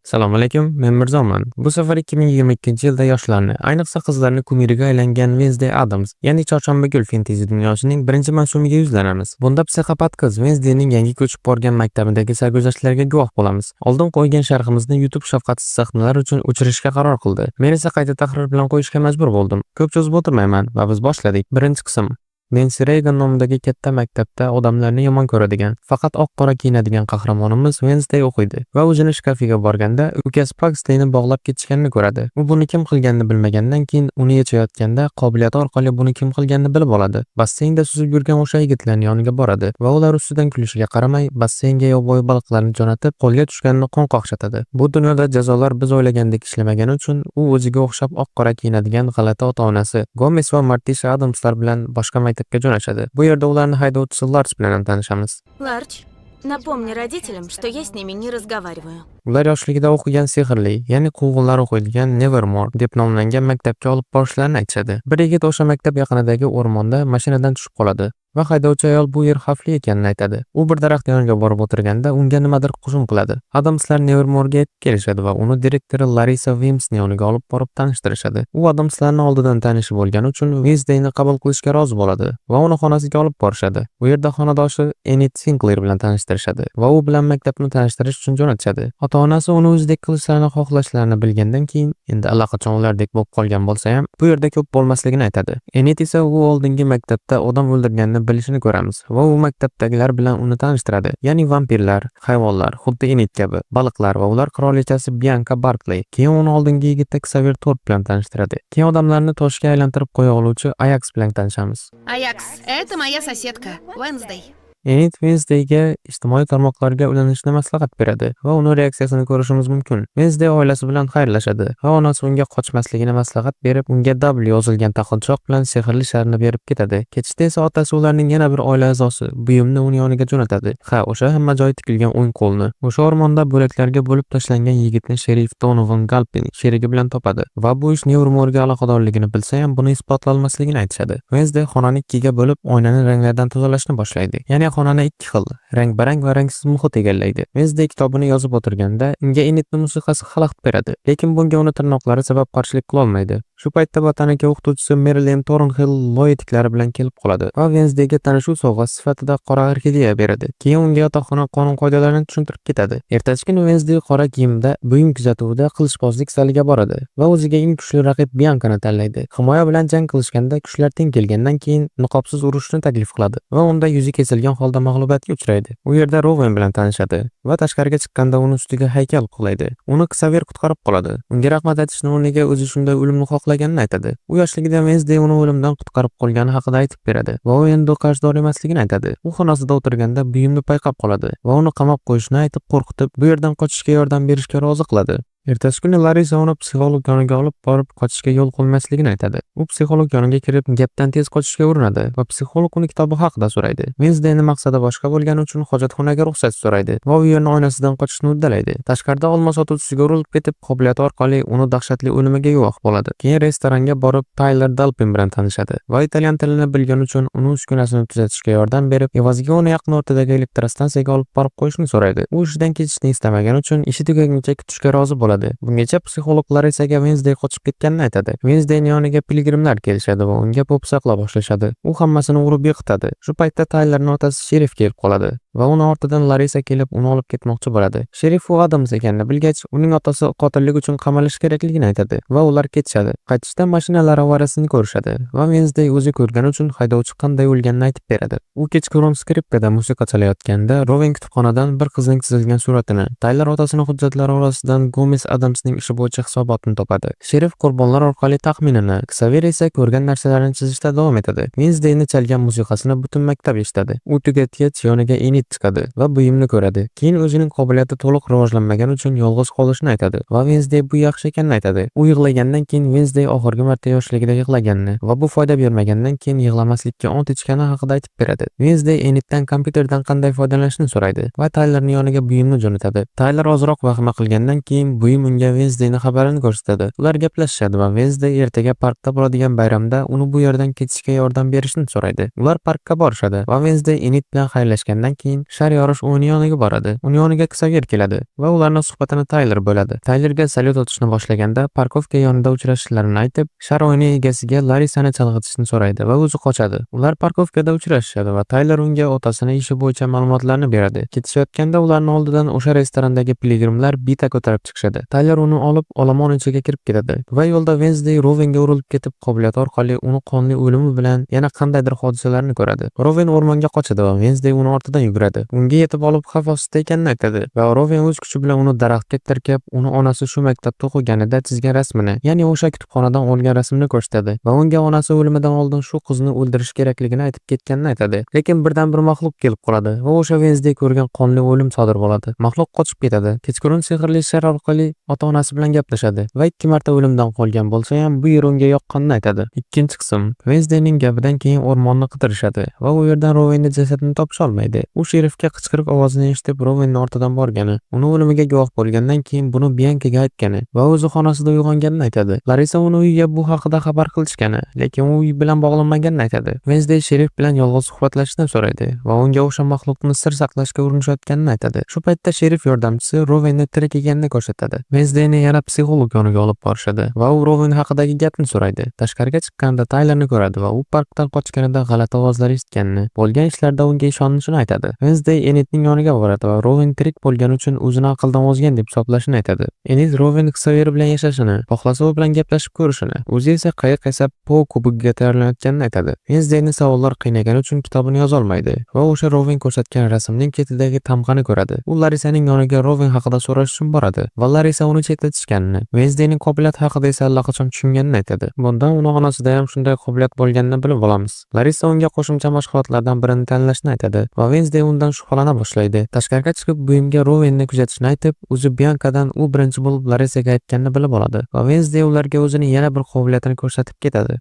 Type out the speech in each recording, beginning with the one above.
Assalomu alaykum, men Mirzoman. Bu safar 2022-yilda yoshlarni, ayniqsa qizlarni kumiriga aylangan Wednesday Addams, ya'ni Chorshanba gul fentezi dunyosining birinchi mavsumiga yuzlanamiz. Bunda psixopat qiz Wednesdayning yangi ko'chib borgan maktabidagi sarguzashtlarga guvoh bo'lamiz. Oldin qo'ygan sharhimizni YouTube shafqatsiz sahnalar uchun o'chirishga qaror qildi. Men esa qayta tahrir bilan qo'yishga majbur bo'ldim. Ko'p cho'zib o'tirmayman va biz boshladik. Birinchi qism. Nensi Reygan nomidagi katta maktabda odamlarni yomon ko'radigan, faqat oq-qora kiyinadigan qahramonimiz Wednesday o'qiydi va o'zini shkafiga borganda ukasi Pugsleyni bog'lab ketishganini ko'radi. U buni kim qilganini bilmagandan keyin uni yechayotganda qobiliyati orqali buni kim qilganini bilib oladi. Basseynda suzib yurgan o'sha yigitlarning yoniga boradi va ular ustidan kulishiga qaramay basseynga yovvoyi baliqlarni jo'natib, qo'lga tushganini qon qaqshatadi. Bu dunyoda jazolar biz o'ylagandek ishlamagani uchun u o'ziga o'xshab oq-qora kiyinadigan g'alati ota-onasi Gomez va Morticia Adamslar bilan boshqa maktabga jo'nashadi. Bu yerda ularni haydovchisi Lars bilan ham tanishamiz. Ларч, напомни родителям, что я с ними не разговариваю. Ular yoshligida o'qigan sehrli, ya'ni quvg'inlar o'qiydigan Nevermore deb nomlangan maktabga olib borishlarini aytishadi. Bir yigit o'sha maktab yaqinidagi o'rmonda mashinadan tushib qoladi va haydovchi ayol bu yer xavfli ekanini aytadi. U bir daraxt yoniga borib o'tirganda unga nimadir hujum qiladi. Adamslar Nevermorega yetib kelishadi va uni direktori Larisa Wimsni yoniga olib borib tanishtirishadi. U Adamslarni oldidan tanishi bo'lgani uchun Wednesdayni qabul qilishga rozi bo'ladi va uni xonasiga olib borishadi. U yerda xonadoshi Enid Sinclair bilan tanishtirishadi va u bilan maktabni tanishtirish uchun jo'natishadi. Ota-onasi uni o'zidek qilishlarini xohlashlarini bilgandan keyin endi allaqachon ulardek bo'lib qolgan bo'lsa ham, bu yerda ko'p bo'lmasligini aytadi. Enid esa u oldingi maktabda odam o'ldirganini bilishini ko'ramiz va u maktabdagilar bilan uni tanishtiradi. Ya'ni vampirlar, hayvonlar, xuddi Enid kabi, baliqlar va ular qirolichasi Bianka Barkley. Keyin uni oldingi yigiti Xavier Torp bilan tanishtiradi. Keyin odamlarni toshga aylantirib qo'ya oluvchi Ajax bilan tanishamiz. Аякс, это моя соседка, Уэнсдей. Enid Wednesdayga ijtimoiy tarmoqlarga ulanishni maslahat beradi va uni reaksiyasini ko'rishimiz mumkin. Wednesday oilasi bilan xayrlashadi va onasi unga qochmasligini maslahat berib, unga W yozilgan taqinchoq bilan sehrli sharni berib ketadi. Ketishda esa otasi ularning yana bir oila a'zosi Buyumni uni yoniga jo'natadi. Ha, o'sha hamma joyi tikilgan o'ng qo'lni. O'sha o'rmonda bo'laklarga bo'lib tashlangan yigitni sherif Donovan Galpin sherigi bilan topadi va bu ish Nevermorega aloqadorligini bilsa ham, buni isbotlolmasligini aytishadi. Wednesday xonani ikkiga bo'lib, oynani ranglardan tozalashni boshlaydi. Ya'ni xonani ikki xil, rang-barang va rangsiz muhit egallaydi. Wednesday kitobini yozib o'tirganda unga Enidni musiqasi xalaqit beradi, lekin bunga uni tirnoqlari sabab qarshilik qilolmaydi. Shu paytda botanika o'qituvchisi Merilyn Thornhill loy etiklari bilan kelib qoladi va Wednesdayga tanishuv sovg'asi sifatida qora orxideya beradi. Keyin unga yotoqxona qonun-qoidalarini tushuntirib ketadi. Ertasi kuni Wednesday qora kiyimda buyum kuzatuvida qilichbozlik zaliga boradi va o'ziga eng kuchli raqib Biankani tanlaydi. Himoya bilan jang qilishganda kuchlar teng kelgandan keyin niqobsiz urushni taklif qiladi va unda yuzi kesilgan holda mag'lubiyatga uchraydi. U yerda Rowan bilan tanishadi va tashqariga chiqqanda uni ustiga haykal qulaydi. Uni Xavier qutqarib qoladi. Unga rahmat aytishni o'rniga o'zi shunday o'limni xohlaganini aytadi. U yoshligida Wednesday uni o'limdan qutqarib qolgani haqida aytib beradi va u endi qarzdor emasligini aytadi. U xonasida o'tirganda buyumni payqab qoladi va uni qamab qo'yishni aytib qo'rqitib, bu yerdan qochishga yordam berishga rozi qiladi. Ertasi kuni Larisa uni psixolog yoniga olib borib, qochishga yo'l qo'ymasligini aytadi. U psixolog yoniga kirib, gapdan tez qochishga urinadi va psixolog uni kitobi haqida so'raydi. Wednesdayni maqsadi boshqa bo'lgani uchun hojatxonaga ruxsat so'raydi va u yerni oynasidan qochishni uddalaydi. Tashqarida olma sotuvchisiga urilib ketib, qobiliyati orqali uni dahshatli o'limiga guvoh bo'ladi. Keyin restoranga borib, Tyler Dalpin bilan tanishadi va italyan tilini bilgani uchun uni uskunasini tuzatishga yordam berib, evaziga uni yaqin o'rtadagi elektrostansiyaga olib borib qo'yishni so'raydi. U ishidan ketishni istamagani uchun ishi tugaguncha kutishga rozi bo'ladi. Bungacha psixolog Larisaga Wednesday qochib ketganini aytadi. Wednesdayning yoniga piligrimlar kelishadi va unga po'pisa qila boshlashadi. U hammasini urib yiqitadi. Shu paytda Tylerning otasi sherif kelib qoladi va uni ortidan Larisa kelib uni olib ketmoqchi bo'ladi. Sherif u Adams ekanini bilgach, uning otasi qotillik uchun qamalishi kerakligini aytadi va ular ketishadi. Qaytishda mashinalar avariyasini ko'rishadi va Wednesday o'zi ko'rgani uchun haydovchi qanday o'lganini aytib beradi. U kechqurun skripkada musiqa chalayotganda Rowan kutubxonadan bir qizning chizilgan suratini, Tyler otasini hujjatlari orasidan Gomez Adamsning ishi bo'yicha hisobotni topadi. Sherif qurbonlar orqali taxminini, Xavier esa ko'rgan narsalarini chizishda davom etadi. Wednesdayni chalgan musiqasini butun maktab eshitadi. U tugatgach, yoniga Enid chiqadi va buyumni ko'radi. Keyin o'zining qobiliyati to'liq rivojlanmagani uchun yolg'iz qolishini aytadi va Wednesday bu yaxshi ekanini aytadi. U yig'lagandan keyin Wednesday oxirgi marta yoshligida yig'laganini va bu foyda bermagandan keyin yig'lamaslikka ont ichgani haqida aytib beradi. Wednesday Eniddan kompyuterdan qanday foydalanishni so'raydi va Tylerning yoniga buyumni jo'natadi. Tyler ozroq vahima qilgandan keyin buyum unga Wednesdayni xabarini ko'rsatadi. Ular gaplashishadi va Wednesday ertaga parkda bo'ladigan bayramda uni bu yerdan ketishga yordam berishni so'raydi. Ular parkka borishadi va Wednesday Enid bilan xayrlashgandan keyin keyin shar yorish o'yini yoniga boradi. Uni yoniga Ksavier keladi va ularning suhbatini Tayler bo'ladi. Taylerga salyut otishni boshlaganda парковка yonida uchrashishlarini aytib, shar o'yini egasiga Larisani chalg'itishni so'raydi va o'zi qochadi. Ular парковка da uchrashishadi va Tayler unga otasini ishi bo'yicha ma'lumotlarni beradi. Ketishayotganda ularning oldidan o'sha restorandagi piligrimlar bita ko'tarib chiqishadi. Tayler uni olib olomon ichiga kirib ketadi va yo'lda Wednesday Rovenga urilib ketib, qobiliyati orqali uni qonli o'limi bilan yana qandaydir hodisalarni ko'radi. Roven o'rmonga qochadi va Wednesday uni ortidan yuguradi. Unga yetib olib xavf ostida ekanini aytadi va Roven o'z kuchi bilan uni daraxtga tirkab, uni onasi shu maktabda o'qiganida chizgan rasmini, ya'ni o'sha kutubxonadan olgan rasmini ko'rsatadi va unga onasi o'limidan oldin shu qizni o'ldirish kerakligini aytib ketganini aytadi. Lekin birdan bir maxluq kelib qoladi va o'sha Wednesday ko'rgan qonli o'lim sodir bo'ladi. Maxluq qochib ketadi. Kechqurun sehrli shar orqali ota-onasi bilan gaplashadi va ikki marta o'limdan qolgan bo'lsa ham bu yer unga yoqqanini aytadi. Ikkinchi qism. Wednesdayning gapidan keyin o'rmonni qidirishadi va u yerdan Rovenning jasadini topisholmaydi. U sherifga qichqiriq ovozini eshitib Rovenning ortidan borgani, uni o'limiga guvoh bo'lgandan keyin buni Biankaga aytgani va o'zi xonasida uyg'onganini aytadi. Larisa uni uyiga bu haqida xabar qilishgani, lekin u uy bilan bog'lanmaganini aytadi. Wednesday sherif bilan yolg'iz suhbatlashishni so'raydi va unga o'sha maxluqni sir saqlashga urinishayotganini aytadi. Shu paytda sherif yordamchisi Rovenni tirik ekanini ko'rsatadi. Wednesdayni yana psixolog yoniga olib borishadi va u Roven haqidagi gapni so'raydi. Tashqariga chiqqanda Taylerni ko'radi va u parkdan qochganida g'alati ovozlar eshitganini, bo'lgan ishlarda unga ishonishini aytadi. Wednesday Enidning yoniga boradi va Roven tirik bo'lgani uchun o'zini aqldan ozgan deb hisoblashini aytadi. Enid Roven Xavier bilan yashashini, xohlasa u bilan gaplashib ko'rishini, o'zi esa qayiq yasab Po kubogiga tayyorlanayotganini aytadi. Wednesdayni savollar qiynagani uchun kitobini yozolmaydi va o'sha Roven ko'rsatgan rasmning chetidagi tamg'ani ko'radi. U Larisaning yoniga Roven haqida so'rash uchun boradi va Larisa uni chetlatishganini, Wednesdayning qobiliyati haqida esa allaqachon tushunganini aytadi. Bundan uni onasida ham shunday qobiliyat bo'lganini bilib olamiz. Larisa unga qo'shimcha mashg'ulotlardan birini tanlashni aytadi va Wednesday undan shubhalana boshlaydi. Tashqariga chiqib buyumga Rovenni kuzatishni aytib, o'zi Biankadan u birinchi bo'lib Larisaga aytganini bilib oladi va Wednesday ularga o'zining yana bir qobiliyatini ko'rsatib ketadi.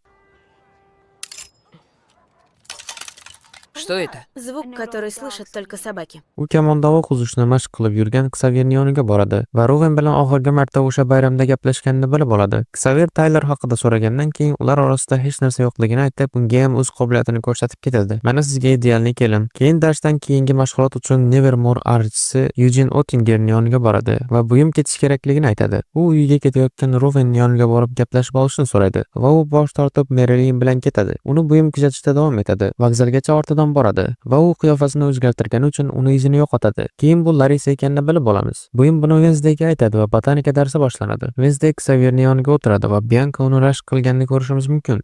Что это? Звук, который слышат только собаки. U kamonda o'q uzishni mashq qilib yurgan Ksavierning yoniga boradi va Roven bilan oxirgi marta o'sha bayramda gaplashganini bilib oladi. Ksavier Tayler haqida so'ragandan keyin ular orasida hech narsa yo'qligini aytib, unga ham o'z qobiliyatini ko'rsatib ketadi. Mana sizga идеальный kelin. Keyin darsdan keyingi mashg'ulot uchun Nevermore archisi Yujin Ottingerning yoniga boradi va buyum ketish kerakligini aytadi. U uyiga ketayotgan Rovenning yoniga borib gaplashib olishni so'raydi va u bosh tortib Merilin bilan ketadi. Uni buyum kuzatishda davom etadi. Vokzalgacha ortidan boradi va u qiyofasini o'zgartirgani uchun uni izini yo'qotadi. Keyin bu Larisa ekanini bilib olamiz. Buyum buni Wednesdayga aytadi va botanika darsi boshlanadi. Wednesday Xavierning yoniga o'tiradi va Bianka uni rashk qilganini ko'rishimiz mumkin.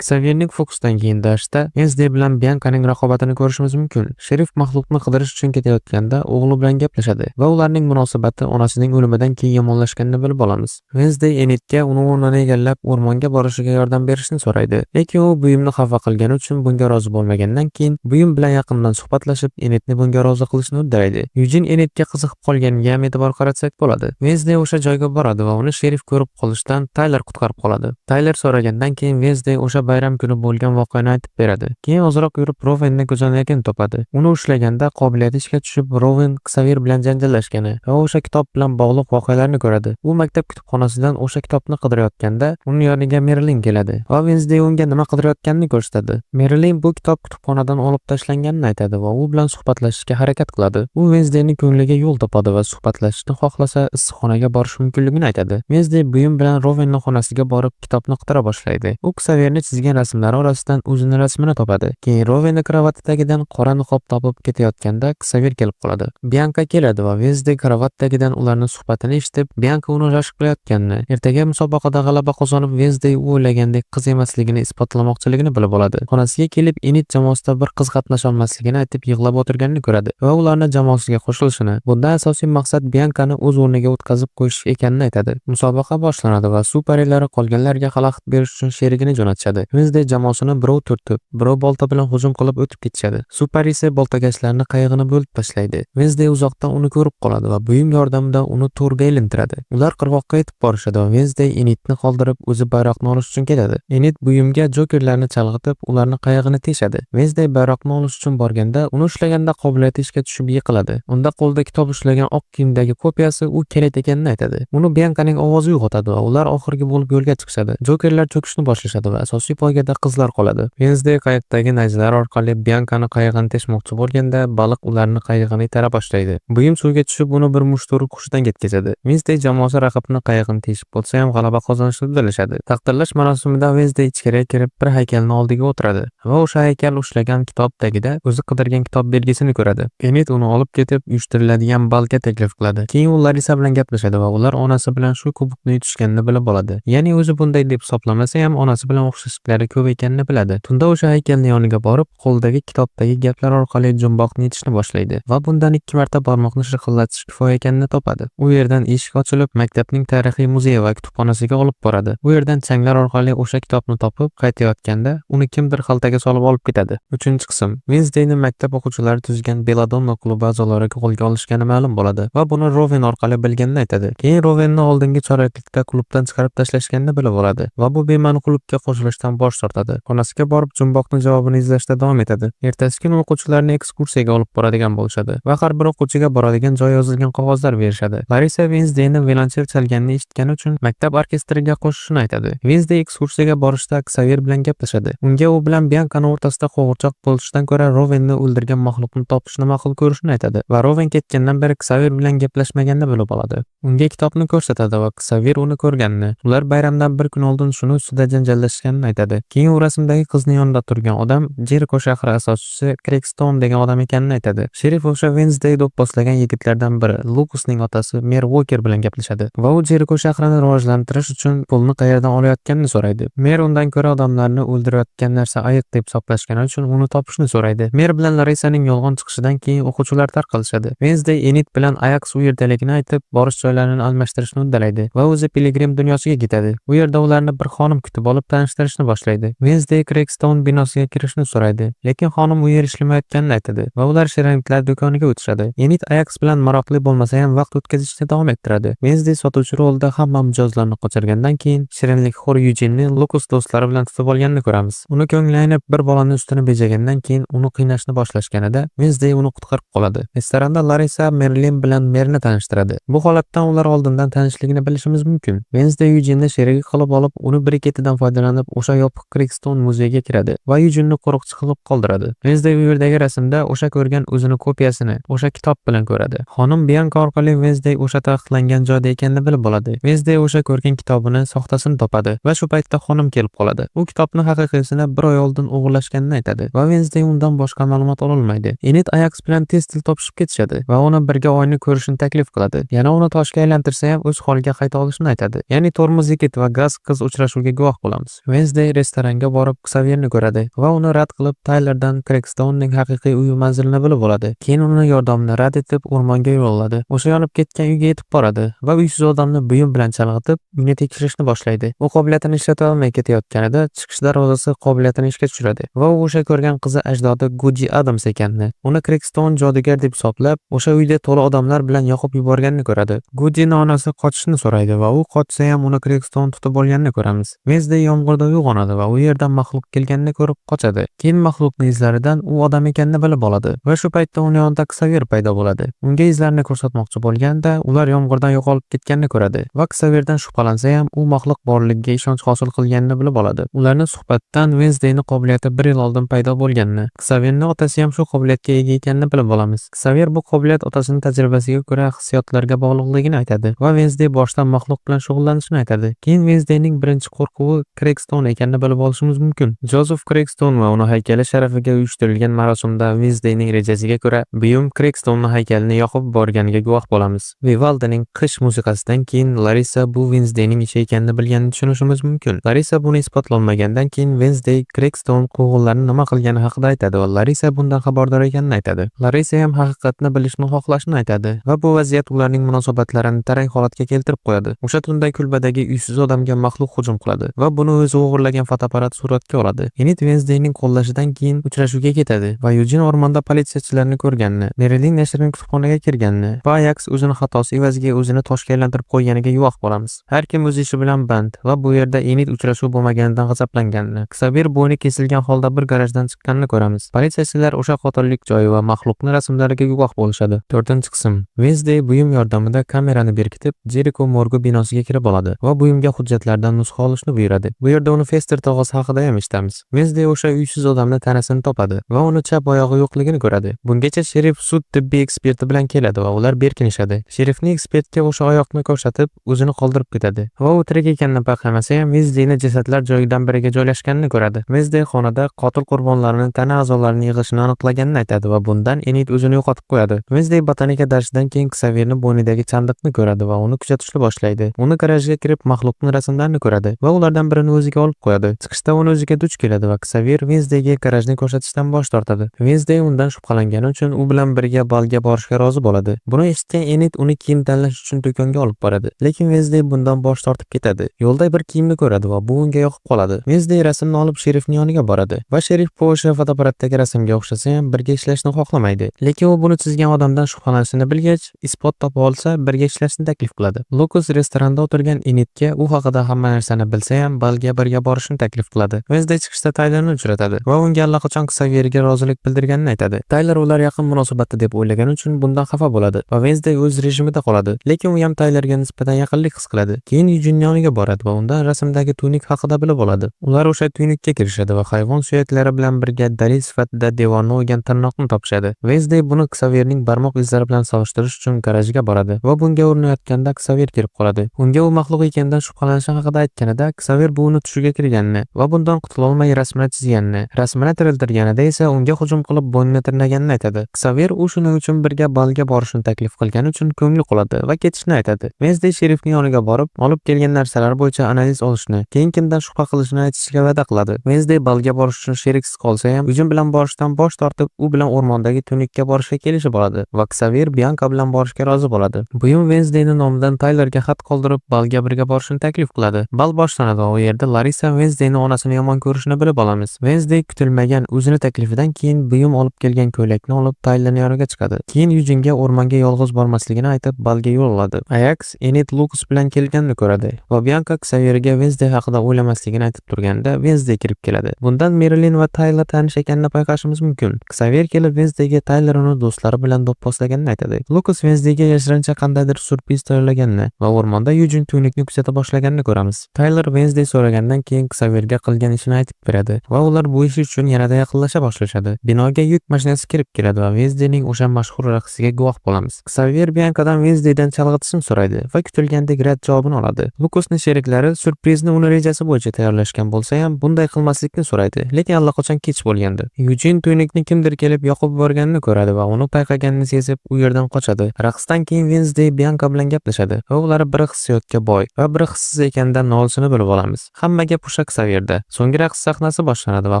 Xavierning fokusdan keyin darsda Wednesday bilan Biankaning raqobatini ko'rishimiz mumkin. Sherif maxluqni qidirish uchun ketayotganda o'g'li bilan gaplashadi va ularning munosabati onasining o'limidan keyin yomonlashganini bilib olamiz. Wednesday Enidga uni o'rnini egallab o'rmonga borishiga yordam berishni so'raydi. Lekin u buyumni xafa qilgani uchun bunga rozi bo'lmagandan keyin buyum bilan yaqindan suhbatlashib Enidni bunga rozi qilishni uddalaydi. Yujin Enidga qiziqib qolganiga ham e'tibor qaratsak bo'ladi. Wednesday o'sha joyga boradi va uni sherif ko'rib qolishdan Tayler qutqarib qoladi. Tayler so'ragandan keyin Wednesday o'sha bayram kuni bo'lgan voqeani aytib beradi. Keyin ozroq yurib Rovenni ko'zoynagini topadi. Uni ushlaganda qobiliyati ishga tushib Roven Xavier bilan janjallashgani va o'sha kitob bilan bog'liq voqealarni ko'radi. U maktab kutubxonasidan o'sha kitobni qidirayotganda uning yoniga Merilin keladi va Wednesday unga nima qidirayotganini ko'rsatadi. Merilin bu kitob kutubxonadan olib tashlanganini aytadi va u bilan suhbatlashishga harakat qiladi. U Wednesdayning ko'ngliga yo'l topadi va suhbatlashishni xohlasa issiqxonaga borish mumkinligini aytadi. Wednesday buyum bilan Rovenning xonasiga borib kitobni qidira boshlaydi. U Xavierni chizgan rasmlari orasidan o'zini rasmini topadi. Keyin Rovenni kravati tagidan qora niqob topib ketayotganda Xavier kelib qoladi. Bianka keladi va Wednesday kravat tagidan ularning suhbatini eshitib, Bianka uni rashk qilayotganini, ertaga musobaqada g'alaba qozonib Wednesday u o'ylagandek qiz emasligini isbotlamoqchiligini bilib oladi. Xonasiga kelib Enid jamoasida bir qiz qatnasha olmasligini aytib yig'lab o'tirganini ko'radi va ularni jamoasiga qo'shilishini, bundan asosiy maqsad Biankani o'z o'rniga o'tkazib qo'yish ekanini aytadi. Musobaqa boshlanadi va suv parilari qolganlarga xalaqit berish uchun sherigini jo'natishadi. Wednesday jamoasini birov turtib, birov bolta bilan hujum qilib o'tib ketishadi. Suv parisi boltakashlarni qayig'ini bo'lib tashlaydi. Wednesday uzoqdan uni ko'rib qoladi va buyum yordamida uni to'rga ilintiradi. Ular qirg'oqqa yetib borishadi va Wednesday Enidni qoldirib o'zi bayroqni olish uchun ketadi. Enid buyumga jokerlarni chalg'itib, ularni qayig'ini teshadi. Wednesday bayroqni olish uchun borganda, uni ushlaganda qobiliyati ishga tushib yiqiladi. Unda qo'lida kitob ushlagan oq kiyimdagi kopiyasi u Kelit ekanini aytadi. Uni Biankaning ovozi uyg'otadi va ular oxirgi bo'lib yo'lga chiqishadi. Jokerlar cho'kishni boshlashadi va asosiy Asosiy poygada qizlar qoladi. Wednesday qayiqdagi nayzalar orqali Biankani qayig'ini teshmoqchi bo'lganda, baliq ularni qayig'ini itara boshlaydi. Buyum suvga tushib, uni bir musht urib hushidan ketkazadi. Wednesday jamoasi raqibni qayig'ini teshib bo'lsa ham g'alaba qozonishni uddalashadi. Taqdirlash marosimida Wednesday ichkariga kirib, bir haykalni oldiga o'tiradi va o'sha haykal ushlagan kitob tagida o'zi qidirgan kitob belgisini ko'radi. Enid uni olib ketib, uyushtiriladigan balga taklif qiladi. Keyin u Larisa bilan gaplashadi va ular onasi bilan shu kubokni yutishganini bilib oladi. Ya'ni o'zi bunday deb hisoblamasa ham, onasi bilan o'xshashliklari ko'p ekanini biladi. Tunda o'sha haykalni yoniga borib, qo'lidagi kitobdagi gaplar orqali jumboqni yechishni boshlaydi va bundan ikki marta barmoqni shirqillatish kifoya ekanini topadi. U yerdan eshik ochilib, maktabning tarixiy muzeyi va kutubxonasiga olib boradi. U yerdan changlar orqali o'sha kitobni topib, qaytayotganda uni kimdir xaltaga solib olib ketadi. Uchinchi qism. Wednesdayni maktab o'quvchilari tuzgan Belladonna klubi a'zolari qo'lga olishgani ma'lum bo'ladi va buni Roven orqali bilganini aytadi. Keyin Rovenni oldingi choraklikda klubdan chiqarib tashlashganini bilib oladi va bu bema'ni klubga qo'shilishdan bosh tortadi. Xonasiga borib, jumboqni javobini izlashda davom etadi. Ertasi kuni o'quvchilarni ekskursiyaga olib boradigan bo'lishadi va har bir o'quvchiga boradigan joy yozilgan qog'ozlar berishadi. Larisa Wednesdayni violonchel chalganini eshitgani uchun maktab orkestriga qo'shishini aytadi. Wednesday ekskursiyaga borishda Xavier bilan gaplashadi. Unga u bilan Biankani o'rtasida qo'g'irchoq bo'lishidan ko'ra Rovenni o'ldirgan maxluqni topishni ma'qul ko'rishini aytadi va Roven ketgandan beri Xavier bilan gaplashmaganini bilib oladi. Unga kitobni ko'rsatadi va Xavier uni ko'rganini, ular bayramdan bir kun oldin shuni ustida janjallashganini aytadi. Keyin u rasmdagi qizni yonida turgan odam Jeriko shahri asoschisi Craigstone degan odam ekanini aytadi. Sherif o'sha Wednesday do'pposlagan yigitlardan biri, Lukasning otasi Mer Walker bilan gaplashadi va u Jeriko shahrini rivojlantirish uchun pulni qayerdan olayotganini so'raydi. Mer undan ko'ra odamlarni o'ldirayotgan narsa ayiq deb hisoblashgani uchun uni topishni so'raydi. Mer bilan Larisaning yolg'on chiqishidan keyin o'quvchilar tarqalishadi. Wednesday Enid bilan Ajax u yerdaligini aytib, borish joylarini almashtirishni uddalaydi va o'zi Piligrim dunyosiga ketadi. U yerda ularni bir xonim kutib olib, tanishtirishni boshlaydi. Wednesday Craigstone binosiga kirishni so'raydi, lekin xonim u yer ishlamayotganini aytadi va ular shirinliklar do'koniga o'tishadi. Enid Ajax bilan maroqli bo'lmasa ham vaqt o'tkazishni davom ettiradi. Wednesday sotuvchi rolida hamma mijozlarni qochirgandan keyin shirinlikxo'r Yujinni Lukas do'stlari bilan tutib olganini ko'ramiz. Uni ko'ngli aynib, bir bolani ustini bezagandan keyin uni qiynashni boshlashganida Wednesday uni qutqarib qoladi. Restoranda Larisa Merlin bilan Merni tanishtiradi. Bu holatdan ular oldindan tanishligini bilishimiz mumkin. Wednesday Yujinni sherigi qilib olib, uni briketidan foydalanib o'sha yopiq Craigstone muzeyiga kiradi va Yujinni qo'riqchi qilib qoldiradi. Wednesday u yerdagi rasmda o'sha ko'rgan o'zini kopiyasini o'sha kitob bilan ko'radi. Xonim Bianka orqali Wednesday o'sha taqiqlangan joyda ekanini bilib oladi. Wednesday o'sha ko'rgan kitobini soxtasini topadi va shu paytda xonim kelib qoladi. U kitobni haqiqiysini bir oy oldin o'g'irlashganini aytadi va Wednesday undan boshqa ma'lumot ololmaydi. Enid Ajax bilan tez til topishib ketishadi va uni birga oyni ko'rishini taklif qiladi. Yana uni toshga aylantirsa ham o'z holiga qayta olishini aytadi. Ya'ni tormoz yigit va gaz qiz uchrashuviga guvoh bo'lamiz. Wednesday restoranga borib Xavierni ko'radi va uni rad qilib, Tylerdan Craigstonening haqiqiy uyi manzilini bilib oladi. Keyin uni yordamini rad etib, o'rmonga yo'l oladi. O'sha yonib ketgan uyga yetib boradi va uysiz odamni buyum bilan chalg'itib, uyni tekshirishni boshlaydi. U qobiliyatini ishlata olmay ketayotganida chiqish darvozasi qobiliyatini ishga tushiradi va u o'sha ko'rgan qizi ajdodi Goody Addams ekanini, uni Craigstone jodugar deb hisoblab, o'sha uyda to'la odamlar bilan yoqib yuborganini ko'radi. Goodyni onasi qochishni so'raydi va u qochsa ham uni Craigstone tutib olganini ko'ramiz. Wednesday yomg'irda uyg'onadi va u yerdan maxluq kelganini ko'rib qochadi. Keyin maxluqni izlaridan u odam ekanini bilib oladi va shu paytda uni yonida Xavier paydo bo'ladi. Unga izlarini ko'rsatmoqchi bo'lganda, ular yomg'irdan yo'qolib ketganini ko'radi va Xavierdan shubhalansa ham, u maxluq borligiga ishonch hosil qilganini bilib oladi. Ularni suhbatdan Wednesdayni qobiliyati bir yil oldin paydo bo'lganini, Xavierni otasi ham shu qobiliyatga ega ekanini bilib olamiz. Xavier bu qobiliyat otasini tajribasiga ko'ra hissiyotlarga bog'liqligini aytadi va Wednesday boshdan maxluq bilan shug'ullanishini aytadi. Keyin Wednesdayning birinchi qo'rquvi Craigstone ekanini bilib olishimiz mumkin. Jozef Craigstone va uni haykali sharafiga uyushtirilgan marosimda Wednesdayning rejasiga ko'ra buyum Craigstone haykalini yoqib yuborganiga guvoh bo'lamiz. Vivaldining qish musiqasidan keyin Larisa bu Wednesdayning ishi ekanini bilganini tushunishimiz mumkin. Larisa buni isbotlolmagandan keyin Wednesday Craigstone quvg'inlarni nima qilgani haqida aytadi va Larisa bundan xabardor ekanini aytadi. Larisa ham haqiqatni bilishni xohlashini aytadi va bu vaziyat ularning munosabatlarini tarang holatga keltirib qo'yadi. O'sha tunda kulbadagi uysiz odamga maxluq hujum qiladi va buni o'zi o'g'irlagan fotoapparat suratga oladi. Enid Wednesdayning qo'llashidan keyin uchrashuvga ketadi va Yujin o'rmonda politsiyachilarni ko'rganini, Merilin yashirin kutubxonaga kirganini va Ajax o'zini xatosi evaziga o'zini toshga aylantirib qo'yganiga guvoh bo'lamiz. Har kim o'z ishi bilan band va bu yerda Enid uchrashuv bo'lmaganidan g'azablanganini, Xavier bo'yni kesilgan holda bir garajdan chiqqanini ko'ramiz. Politsiyachilar o'sha qotillik joyi va maxluqni rasmlariga guvoh bo'lishadi. To'rtinchi qism. Wednesday buyum yordamida kamerani berkitib, Jericho morgi binosiga kirib oladi va buyumga hujjatlardan nusxa olishni buyuradi. Bu yerda uni Fester Chester tog'asi haqida ham eshitamiz. Wednesday o'sha uysiz odamni tanasini topadi va uni chap oyog'i yo'qligini ko'radi. Bungacha sherif sud tibbiy eksperti bilan keladi va ular berkinishadi. Sherifni ekspertga o'sha oyoqni ko'rsatib, o'zini qoldirib ketadi va u tirik ekanini payqamasa ham, Wednesdayni jasadlar joyidan biriga joylashganini ko'radi. Wednesday xonada qotil qurbonlarini tana a'zolarini yig'ishini aniqlaganini aytadi va bundan Enid o'zini yo'qotib qo'yadi. Wednesday botanika darsidan keyin Xavierni bo'ynidagi chandiqni ko'radi va uni kuzatishni boshlaydi. Uni garajga kirib, maxluqning rasmlarini ko'radi va ulardan birini o'ziga olib qo'yadi. Chiqishda uni o'ziga duch keladi va Xavier Wednesdayga garajni ko'rsatishdan bosh tortadi. Wednesday undan shubhalangani uchun u bilan birga balga borishga rozi bo'ladi. Buni eshitgan Enid uni kiyim tanlash uchun do'konga olib boradi. Lekin Wednesday bundan bosh tortib ketadi. Yo'lda bir kiyimni ko'radi va bu unga yoqib qoladi. Wednesday rasmni olib sherifning yoniga boradi va sherif bu o'sha fotoapparatdagi rasmga o'xshasa ham, birga ishlashni xohlamaydi. Lekin u buni chizgan odamdan shubhalanishini bilgach, isbot topa olsa, birga ishlashni taklif qiladi. Lukas restoranda o'tirgan Enidga u haqida hamma narsani bilsa ham, balga birga borishni taklif qiladi. Wednesday chiqishda Taylerni uchratadi va unga allaqachon Xavierga rozilik bildirganini aytadi. Tayler ular yaqin munosabatda deb o'ylagani uchun bundan xafa bo'ladi va Wednesday o'z rejimida qoladi. Lekin u ham Taylerga nisbatan yaqinlik his qiladi. Keyin Yujinning yoniga boradi va undan rasmdagi tuynuk haqida bilib oladi. Ular o'sha tuynukka kirishadi va hayvon suyaklari bilan birga dalil sifatida devorni o'ygan tirnoqni topishadi. Wednesday buni Xavierning barmoq izlari bilan solishtirish uchun garajga boradi va bunga urinayotganda Xavier kelib qoladi. Unga u maxluq ekanidan shubhalanishi haqida aytganida, Xavier bu uni tushiga kirganini va bundan qutulolmay rasmini chizganini, rasmini tiriltirganida esa unga hujum qilib bo'ynini tirnaganini aytadi. Xavier u shuning uchun birga balga borishni taklif qilgani uchun ko'ngli qoladi va ketishni aytadi. Wednesday sherifning yoniga borib, olib kelgan narsalar bo'yicha analiz olishni, keyin kimdan shubha qilishini aytishiga va'da qiladi. Wednesday balga borish uchun sheriksiz qolsa ham, Yujin bilan borishdan bosh tortib, u bilan o'rmondagi tuynukka borishga kelishib oladi va Xavier Bianka bilan borishga rozi bo'ladi. Buyum Wednesdayni nomidan Taylerga xat qoldirib, balga birga borishni taklif qiladi. Bal boshlanadi va u yerda Larisa Wednesdayni onasini yomon ko'rishini bilib olamiz. Wednesday kutilmagan o'zini taklifidan keyin buyum olib kelgan ko'ylakni olib, Taylerning yoniga chiqadi. Keyin Yujinga o'rmonga yolg'iz bormasligini aytib, balga yo'l oladi. Ajax Enid Lucas bilan kelganini ko'radi va Bianka Xavierga Wednesday haqida o'ylamasligini aytib turganda, Wednesday kirib keladi. Bundan Marilyn va Tyler tanish ekanini payqashimiz mumkin. Xavier kelib Wednesdayga Tyler uni do'stlari bilan do'pposlaganini aytadi. Lucas Wednesdayga yashirincha qandaydir syurpriz tayyorlaganini va o'rmonda Yujin tuynukni kuzata boshlaganini ko'ramiz. Tyler Wednesday so'ragandan keyin Xavierga qilgan ishini aytib beradi va ular bu ish uchun yanada yaqinlasha boshlashadi. Binoga yuk mashinasi kirib keladi va Wednesdayning o'sha mashhur raqsiga guvoh bo'lamiz. Xavier Biankadan Wednesdaydan chalg'itishni so'raydi va kutilgandek rad javobini oladi. Lucasning sheriklari syurprizni uni rejasi bo'yicha tayyorlashgan bo'lsa ham, bunday qilmaslikni so'raydi, lekin allaqachon kech bo'lgandi. Yujin tuynukni kimdir kelib yoqib yuborganini ko'radi va uni payqaganini sezib, u yerdan qochadi. Raqsdan keyin Wednesday Bianka bilan gaplashadi va ular biri hissiyotga boy va biri hissiz ekanidan nolishini bilib olamiz. Hamma gap o'sha Xavierda. So'nggi raqs sahnasi boshlanadi va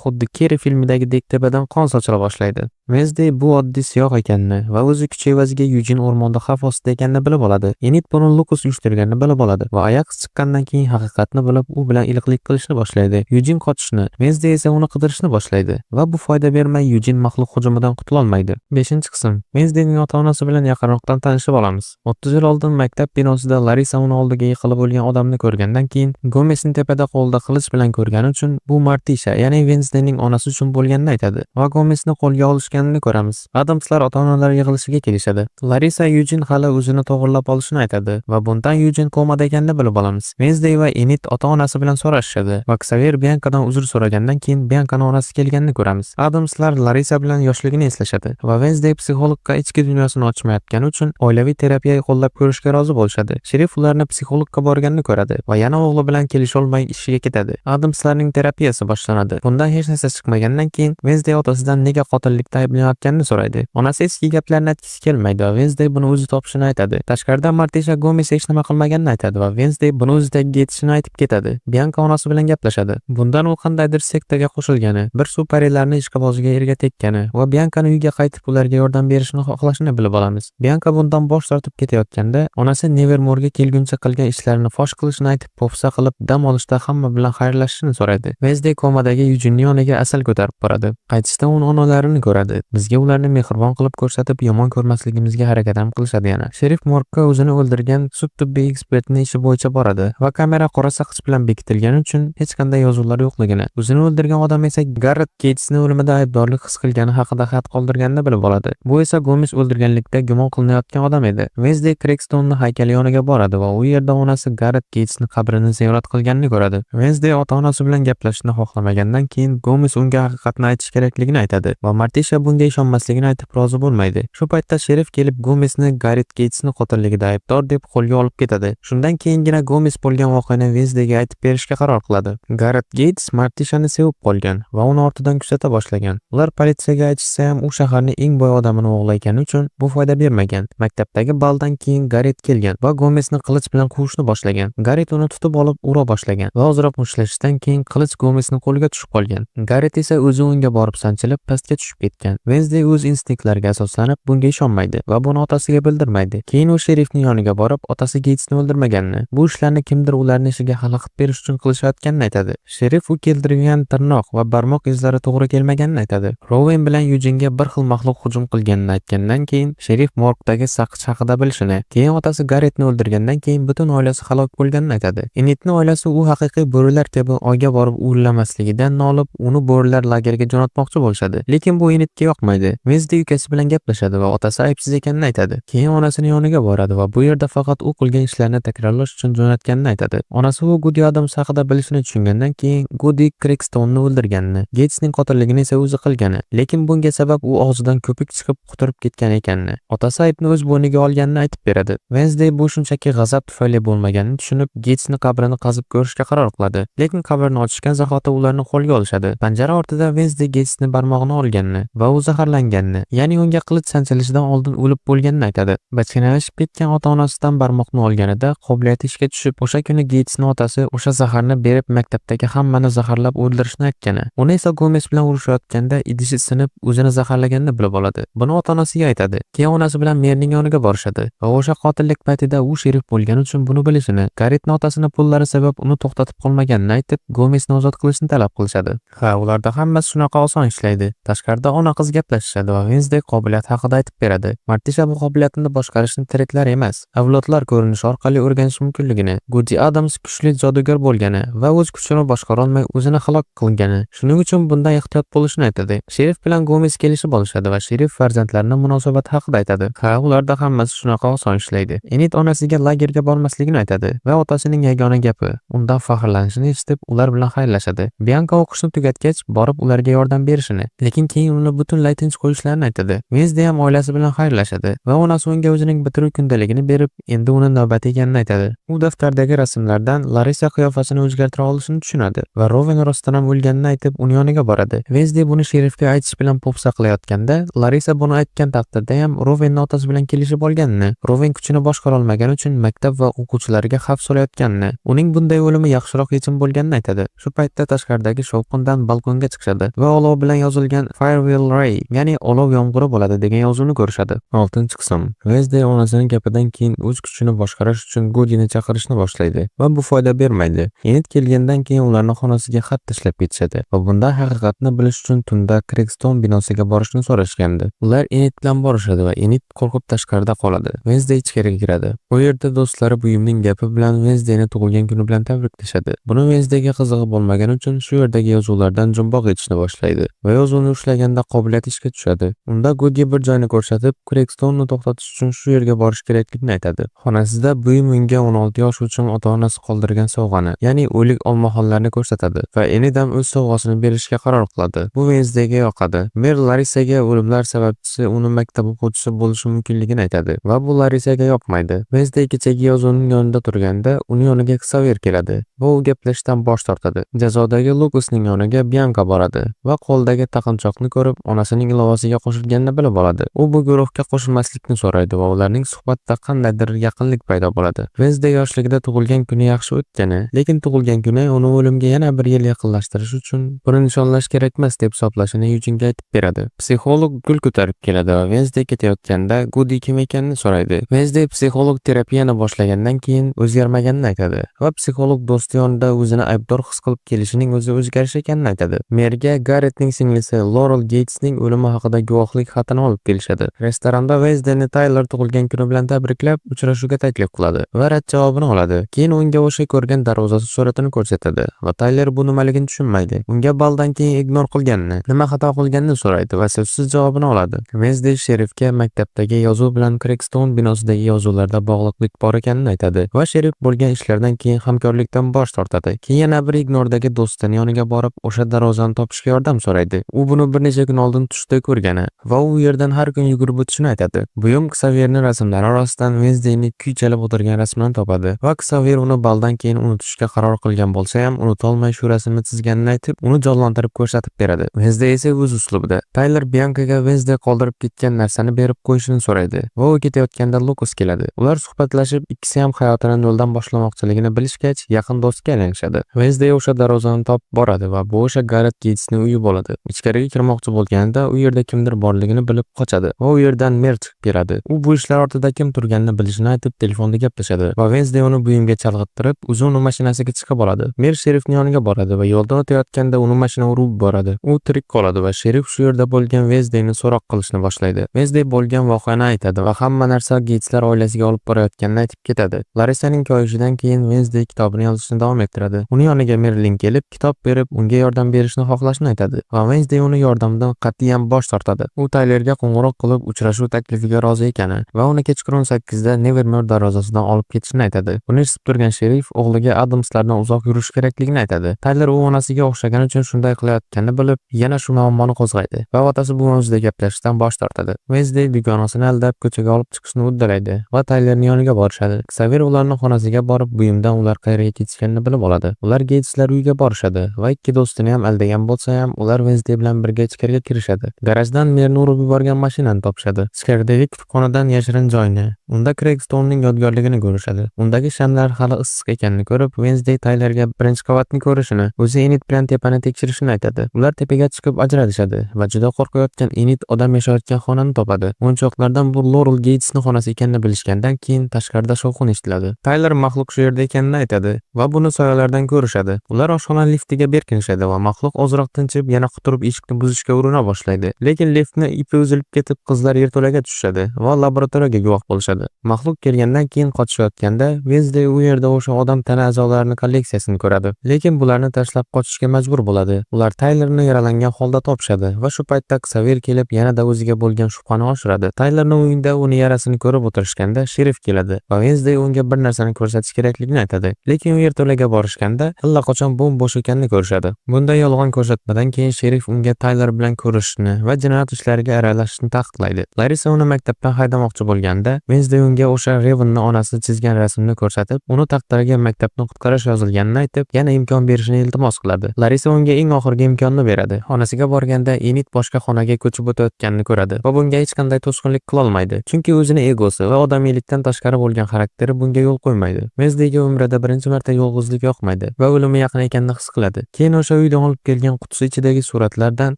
xuddi Kerri filmidagidek tepadan qon sochila boshlaydi. Wednesday bu oddiy siyoh ekanini va o'zi kuchi evaziga Yujin o'rmonda xavf ostida ekanini bilib oladi. Enid buni Lucas uyushtirganini bilib oladi va Ajax chiqqandan keyin haqiqatni bilib, u bilan iliqlik qilishni boshlaydi. Yujin qochishni, Wednesday esa uni qidirishni boshlaydi va bu foyda bermay, Yujin maxluq hujumidan qutulolmaydi. 5-qism. Wednesdayning ota-onasi bilan yaqinroqdan tanishib olamiz. 30 yil oldin maktab binosida Larisa uni oldiga yiqilib o'lgan odamni ko'rgandan keyin Gomesni tepada qo'lida qilich bilan ko'rgani uchun bu Martisha, ya'ni Wednesdayning onasi uchun bo'lganini aytadi va Gomesni qo'lga olishganini ko'ramiz. Adamslar ota-onalar yig'ilishiga kelishadi. Larisa Yujin hali o'zini to'g'irlab olishini aytadi va bundan Yujin komada ekanini bilib olamiz. Wednesday va Enid ota-onasi bilan so'rashishadi va Xavier Biankadan uzr so'ragandan keyin Biankani onasi kelganini ko'ramiz. Adamslar Larisa bilan yoshligini eslashadi va Wednesday psixologga ichki dunyosini ochmayotgani uchun oilaviy terapiya qo'llab ko'rishga rozi bo'lishadi. Sherif ularni psixologga borganini ko'radi va yana o'g'li bilan kelisholmay ishiga ketadi. Adamslarning terapiyasi boshlanadi. Bundan hech narsa chiqmagandan keyin Wednesday otasidan nega qotillikda ayblanayotganini so'raydi. Onasi eski gaplarni aytgisi kelmaydi va Wednesday buni o'zi topishini aytadi. Tashqarida Martisha Gomes hech nima qilmaganini aytadi va Wednesday buni o'zi tagiga yetishini aytib ketadi. Bianka onasi bilan gaplashadi. Bundan u qandaydir sektaga qo'shilgani, bir suv parilarni ishqiboziga erga tekkani va Biankani uyga qaytib ularga yordam berishini xohlashini bilib olamiz. Bianka bundan bosh tortib ketayotganda, onasi Nevermorga kelguncha qilgan ishlarini fosh qilishini aytib, po'pisa qilib, dam olishda hamma bilan xayrlashishini so'raydi. Wednesday komadagi Yujinning yoniga asal ko'tarib boradi. Qaytishda uni onalarini ko'radi. qilishadi. Bizga ularni mehribon qilib ko'rsatib, yomon ko'rmasligimizga harakat ham qilishadi yana. Sherif morgga o'zini o'ldirgan sud tibbiy ekspertini ishi bo'yicha boradi va kamera qora saqich bilan bekitilgani uchun hech qanday yozuvlar yo'qligini, o'zini o'ldirgan odam esa Garret Gatesni o'limida aybdorlik his qilgani haqida xat qoldirganini bilib oladi. Bu esa Gomes o'ldirganlikda gumon qilinayotgan odam edi. Wednesday Craigstone haykali yoniga boradi va u yerda onasi Garret Gatesni qabrini ziyorat qilganini ko'radi. Wednesday ota-onasi bilan gaplashishni xohlamagandan keyin Gomes unga haqiqatni aytish kerakligini aytadi va Martisha bunga ishonmasligini aytib rozi bo'lmaydi. Shu paytda sherif kelib Gomesni Garret Gatesni qotilligida aybdor deb qo'lga olib ketadi. Shundan keyingina Gomes bo'lgan voqeani Wednesdayga aytib berishga qaror qiladi. Garret Gates Martishani sevib qolgan va uni ortidan kuzata boshlagan. Ular politsiyaga aytishsa ham, u shaharning eng boy odamini o'g'li ekani uchun bu foyda bermagan. Maktabdagi baldan keyin Garret kelgan va Gomesni qilich bilan quvishni boshlagan. Garret uni tutib olib ura boshlagan va ozroq mushtlashishdan keyin qilich Gomesning qo'liga tushib qolgan. Garret esa o'zi unga borib sanchilib, pastga tushib ketgan. Wednesday o'z instinktlariga asoslanib bunga ishonmaydi va buni otasiga bildirmaydi. Keyin u sherifning yoniga borib, otasi Gatesni o'ldirmaganini, bu ishlarni kimdir ularni ishiga xalaqit berish uchun qilishayotganini aytadi. Sherif u keltirgan tirnoq va barmoq izlari to'g'ri kelmaganini aytadi. Roven bilan Yujinga bir xil maxluq hujum qilganini aytgandan keyin sherif morgdagi saqich haqida bilishini, keyin otasi Garretni o'ldirgandan keyin butun oilasi halok bo'lganini aytadi. Enidni oilasi u haqiqiy bo'rilar kabi oyga borib uvillamasligidan nolib, uni bo'rilar lageriga jo'natmoqchi bo'lishadi. Lekin bu Enidga yoqmaydi. Wednesday ukasi bilan gaplashadi va otasi aybsiz ekanini aytadi. Keyin onasini yoniga boradi va bu yerda faqat u qilgan ishlarni takrorlash uchun jo'natganini aytadi. Onasi u Goody Adams haqida bilishini tushungandan keyin Goody Craigstone o'ldirganini, Gatesning qotilligini esa o'zi qilgani, lekin bunga sabab u og'zidan ko'pik chiqib quturib ketgan ekanini, otasi aybni o'z bo'yniga olganini aytib beradi. Wednesday bu shunchaki g'azab tufayli bo'lmaganini tushunib, Gatesni qabrini qazib ko'rishga qaror qiladi. Lekin qabrni ochishgan zahoti ularni qo'lga olishadi. Panjara ortida Wednesday Gatesni barmog'ini olganini va u zaharlanganini, ya'ni unga qilich sanchilishidan oldin o'lib bo'lganini aytadi. Bachkanalashib ketgan ota-onasidan barmoqni olganida qobiliyati ishga tushib, o'sha kuni Gatesni otasi o'sha zaharni berib maktabdagi hammani zaharlab o'ldirishni aytgani. Uni esa Gomes bilan urushayotganda idishi sinib o'zini zaharlaganini bilib oladi. Buni ota-onasiga aytadi. Keyin onasi bilan Merning yoniga borishadi va o'sha qotillik paytida u sherif bo'lgani uchun buni bilishini, Garretni otasini pullari sabab uni to'xtatib qolmaganini aytib, Gomesni ozod qilishni talab qilishadi. Ha, ularda hammasi shunaqa oson ishlaydi. Tashqarida ona qiz gaplashishadi va Wednesday qobiliyati haqida aytib beradi. Martisha bu qobiliyatini boshqarishni tiriklar emas, avlodlar ko'rinishi orqali o'rganish mumkinligini, Goody Adams kuchli jodugar bo'lgani va o'z kuchini boshqarolmay o'zini halok qilgani, shuning uchun bundan ehtiyot bo'lishni aytadi. Sherif bilan Gomes kelishib olishadi va sherif farzandlarining munosabati haqida aytadi. Ha, ularda hammasi shunaqa oson ishlaydi. Enid onasiga lagerga bormasligini aytadi va otasining yagona gapi undan faxrlanishini eshitib, ular bilan xayrlashadi. Bianka o'qishni tugatgach, borib ularga yordam berishini, lekin keyin uni butunlay tinch qo'yishlarini aytadi. Wednesday ham oilasi bilan xayrlashadi va onasi unga o'zining bitiruv kundaligini berib, endi uni navbati ekanini aytadi. U daftardagi rasmlardan Larisa qiyofasini o'zgartira olishini tushunadi va Roven rostdan ham o'lganini aytib, uni yoniga boradi. Wednesday buni sherifga aytish bilan po'pisa qilayotganda, Larisa buni aytgan taqdirda ham Rovenni otasi bilan kelishib olganini, Roven kuchini boshqara olmagani uchun maktab va o'quvchilariga xavf solayotganini, uning bunday o'limi yaxshiroq yechim bo'lganini aytadi. Shu paytda tashqaridagi shovqindan balkonga chiqishadi va olov bilan yozilgan "Fire will rain", ya'ni olov yomg'iri bo'ladi degan yozuvni ko'rishadi. 6-qism. Wednesday onasining gapidan keyin o'z kuchini boshqarish uchun Godini chaqirishni boshlaydi va bu foyda bermaydi. Enid kelgandan keyin ularni xonasiga xat tashlab ketishadi va bunda haqiqatni bilish uchun tunda Craigstone binosiga borishni so'rashgandi. Ular Enid bilan borishadi va Enid qo'rqib tashqarida qoladi. Wednesday ichkariga kiradi. U yerda do'stlari buyumning gapi bilan Wednesdayni tug'ilgan kuni bilan tabriklashadi. Buni Wednesdayga qizig'i bo'lmagani uchun shu yerdagi yozuvlardan jumboq yechishni boshlaydi va yozuvni ushlaganda qobiliyati ishga tushadi. Unda Gudga bir joyni ko'rsatib, Craigstone to'xtatish uchun shu yerga borish kerakligini aytadi. Xonasida buyum unga 16 yosh uchun ota-onasi qoldirgan sovg'ani, ya'ni o'lik olmaxonlarni ko'rsatadi va Enid ham o'z sovg'asini berishga qaror qiladi. Bu Wednesdayga yoqadi. Mer Larisaga o'limlar sababchisi uni maktab o'quvchisi bo'lishi mumkinligini aytadi va bu Larisaga yoqmaydi. Wednesday kechagi yozuvning yonida turganda uni yoniga Xavier keladi va u gaplashishdan bosh tortadi. Jazodagi Lukasning yoniga Bianka boradi va qo'lidagi taqinchoqni ko'rib, onasining ilovasiga qo'shilganini bilib oladi. U bu guruhga qo'shilmaslikni so'raydi va ularning suhbatida qandaydir yaqinlik paydo bo'ladi. Wednesday yoshligida tug'ilgan kuni yaxshi o'tgani, lekin tug'ilgan kuni uni o'limga yana bir yil yaqinlashtirish uchun buni nishonlash kerakmas deb hisoblashini Yujinga aytib beradi. Psixolog gul ko'tarib keladi va Wednesday ketayotganda Gudi kim ekanini so'raydi. Wednesday psixolog terapiyani boshlagandan keyin o'zgarmaganini aytadi va psixolog do'sti yonida o'zini aybdor his qilib kelishining o'zi o'zgarish ekanini aytadi. Merga Garrettning singlisi Laurel Gatesning Gatesning o'limi haqida guvohlik xatini olib kelishadi. Restoranda Wednesdayni Tyler tug'ilgan kuni bilan tabriklab, uchrashuvga taklif qiladi va rad javobini oladi. Keyin unga o'sha ko'rgan darvozasi suratini ko'rsatadi va Tyler bu nimaligini tushunmaydi. Unga baldan keyin игнор qilganini, nima xato qilganini so'raydi va so'zsiz javobini oladi. Wednesday sherifga maktabdagi yozuv bilan Craigstone binosidagi yozuvlarda bog'liqlik bor ekanini aytadi va sherif bo'lgan ishlardan keyin hamkorlikdan bosh tortadi. Keyin yana bir игнор dagi do'stini yoniga borib, o'sha darvozani topishga yordam so'raydi. U buni bir necha kun oldin tushda ko'rgani va u yerdan har kun yugurib o'tishini aytadi. Buyum Xavierning rasmlari orasidan Wednesdayni kuy chalib o'tirgan rasmini topadi va Xavier uni baldan keyin unutishga qaror qilgan bo'lsa ham, unutolmay shu rasmni chizganini aytib, uni jonlantirib ko'rsatib beradi. Wednesday esa o'z uslubida Tyler Biancaga Wednesday qoldirib ketgan narsani berib qo'yishini so'raydi va u ketayotganda Lukas keladi. Ular suhbatlashib, ikkisi ham hayotini noldan boshlamoqchiligini bilishgach, yaqin do'stga aylanishadi. Wednesday o'sha darvozani topib boradi va bu o'sha Garrett Gatesning uyi bo'ladi. Ichkariga kirmoqchi bo'lganida u yerda kimdir borligini bilib qochadi va u yerdan mer chiqib keladi. U bu ishlar ortida kim turganini bilishini aytib, telefonda gaplashadi va Wednesday uni buyumga chalg'ittirib, o'zi uni mashinasiga chiqib oladi. Mer sherifning yoniga boradi va yo'ldan o'tayotganda uni mashina urib boradi. U tirik qoladi va sherif shu yerda bo'lgan Wednesdayni so'roq qilishni boshlaydi. Wednesday bo'lgan voqeani aytadi va hamma narsa Gateslar oilasiga olib borayotganini aytib ketadi. Larisaning koyishidan keyin Wednesday kitobini yozishni davom ettiradi. Uni yoniga Merlin kelib, kitob berib, unga yordam berishni xohlashini aytadi va Wednesday uni yordamdan qat'iyan bosh tortadi. U Tylerga qo'ng'iroq qilib, uchrashuv taklifiga rozi ekani va uni kechqurun 8 da Nevermore darvozasidan olib ketishini aytadi. Buni eshitib turgan sherif o'g'liga Adamslardan uzoq yurish kerakligini aytadi. Tyler u onasiga o'xshagani uchun shunday qilayotganini bilib, yana shu muammoni qo'zg'aydi va otasi bu mavzuda gaplashishdan bosh tortadi. Wednesday dugonasini aldab ko'chaga olib chiqishni uddalaydi va Tylerning yoniga borishadi. Xavier ularning xonasiga borib, buyumdan ular qayerga ketishganini bilib oladi. Ular Gateslar uyiga borishadi va ikki do'stini ham aldagan bo'lsa ham, ular Wednesday bilan birga ichkariga kirishadi. Garajdan merni urib yuborgan mashinani topishadi. Ichkaridagi kutubxonadan yashirin joyni, unda Craigstonening yodgorligini ko'rishadi. Undagi shamlar hali issiq ekanini ko'rib, Wednesday Tylerga birinchi qavatni ko'rishini, o'zi Enid bilan tepani tekshirishini aytadi. Ular tepaga chiqib ajralishadi va juda qo'rqayotgan Enid odam yashayotgan xonani topadi. O'yinchoqlardan bu Laurel Gatesning xonasi ekanini bilishgandan keyin tashqarida shovqin eshitiladi. Tyler maxluq shu yerda ekanini aytadi va buni soyalardan ko'rishadi. Ular oshxona liftiga berkinishadi va maxluq ozroq tinchib, yana quturib eshikni buzishga urina boshlaydi. Lekin liftni ipi uzilib ketib, qizlar yerto'laga tushishadi va laboratoriyaga guvoh bo'lishadi. Maxluq kelgandan keyin qochishayotganda Wednesday u yerda o'sha odam tana a'zolarining kolleksiyasini ko'radi. Lekin bularni tashlab qochishga majbur bo'ladi. Ular Tylerni yaralangan holda topishadi va shu paytda Xavier kelib yanada o'ziga bo'lgan shubhani oshiradi. Tylerning uyida uni yarasini ko'rib o'tirishganda sherif keladi va Wednesday unga bir narsani ko'rsatish kerakligini aytadi. Lekin u yerto'laga borishganda allaqachon bo'm-bo'sh ekanini ko'rishadi. Bunday yolg'on ko'rsatmadan keyin sherif unga Tyler bilan ko'rishishni va jinoyat ishlariga aralashishni taqiqlaydi. Larisa uni maktabdan haydamoqchi bo'lganda, Wednesday unga o'sha Ravenni onasi chizgan rasmni ko'rsatib, uni taqdiriga maktabni qutqarish yozilganini aytib, yana imkon berishini iltimos qiladi. Larisa unga eng oxirgi imkonni beradi. Xonasiga borganda Enid boshqa xonaga ko'chib o'tayotganini ko'radi va bunga hech qanday to'sqinlik qilolmaydi. Chunki o'zini egosi va odamiylikdan tashqari bo'lgan xarakteri bunga yo'l qo'ymaydi. Wednesdayga umrida birinchi marta yolg'izlik yoqmaydi va o'limi yaqin ekanini his qiladi. Keyin o'sha uydan olib kelgan qutisi ichidagi suratlardan